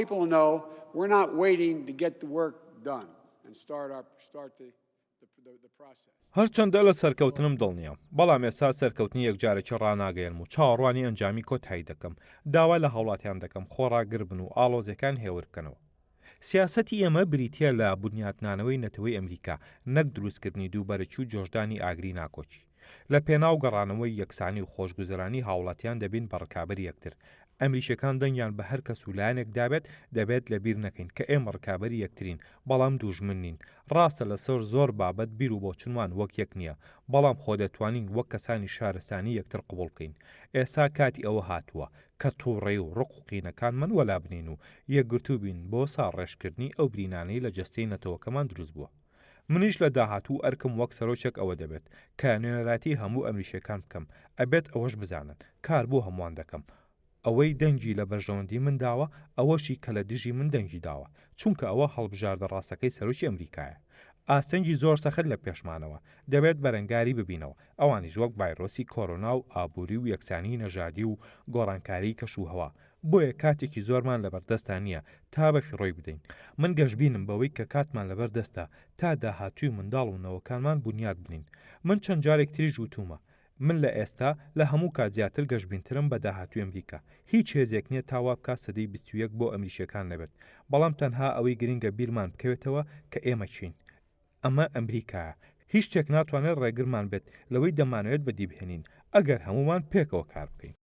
people to know we're not waiting to get the work done and start our start the هەرچەندە لە سەرکەوتنم دڵنیام، بەڵام ئێستا سەرکەوتنی یەکجارەکی ڕاناگەیەنم و چاوەڕوانی ئەنجامی کۆتایی دەکەم. داوا لە هاوڵاتیان دەکەم خۆڕاگر بن و ئاڵۆزیەکان هێور بکەنەوە. سیاسەتی ئێمە بریتییە لە بنیاتنانەوەی نەتەوەی ئەمریکا، نەک دروستکردنی دووبەرەکی و جۆشدانی ئاگری ناکۆکی. لە پێناو گەڕانەوەی یەکسانی و خۆشگوزەرانی هاوڵاتیان دەبین بە ڕکابەری یەکتر. ئەمریکیەکان دەنگیان بە هەر کەس و لایەنێک دابێت، دەبێت لە بیر نەکەین کە ئێمە ڕکابەری یەکترین، بەڵام دووژمن نین. ڕاستە لە سەر زۆر بابەت بیر و بۆچونمان وەک یەک نیە، بەڵام خۆ دەتوانین وەک کەسانی شارستانی یەکتر قبوڵ بکەین. ئێستا کاتی ئەوە هاتووە کە توڕەیی و ڕق و قینەکانمان وەلا بنێین و یەکگرتوو بین بۆ ساڕێژکردنی ئەو برینانەی لە جەستەی نەتەوەکەمان دروست بووە. منیش لە داهاتوو ئەرکم وەک سەرۆکێک ئەوە دەبێت کە نوێنەرایەتی هەموو ئەمریکییەکان بکەم، ئەبێت ئەوەش بزانن کار بۆ هەمووان دەکەم، ئەوەی دەنگی لە بەرژەوەندی من داوە، ئەوەشی کە لە دژی من دەنگی داوە، چونکە ئەوە هەڵبژاردە ڕاستەکەی سەرۆکی ئەمریکایە. ئاستەنگی زۆر سەخت لە پێشمانەوە، دەبێت بەرەنگاری ببینەوە، ئەوانیش وەک ڤایرۆسی کۆرۆنا و ئابووری و یەکسانیی نەژادی و گۆڕانکاریی کەشوهەوا، بۆیە کاتێکی زۆرمان لەبەردەستا نییە تا بەفیڕۆی بدەین. من گەشبینم بەوەی کە کاتمان لەبەردەستە تا داهاتووی منداڵ و نەوەکانمان بونیاد بنێین. من چەند جارێک تریش وتوومە، من لە ئێستا لە هەموو کات زیاتر گەشبینترم بە داهاتووی ئەمریکا. هیچ هێزێک نییە تا وا بکات سەدەی 21 بۆ ئەمریکییەکان نەبێت. بەڵام تەنها ئەوەی گرنگە بیرمان بکەوێتەوە کە ئێمە کێین. ئەمە ئەمریکایە. هیچ شتێک ناتوانێت ڕێگرمان بێت لەوەی دەمانەوێت بەدیبهێنین، ئەگەر هەموومان پێکەوە کار بکەین.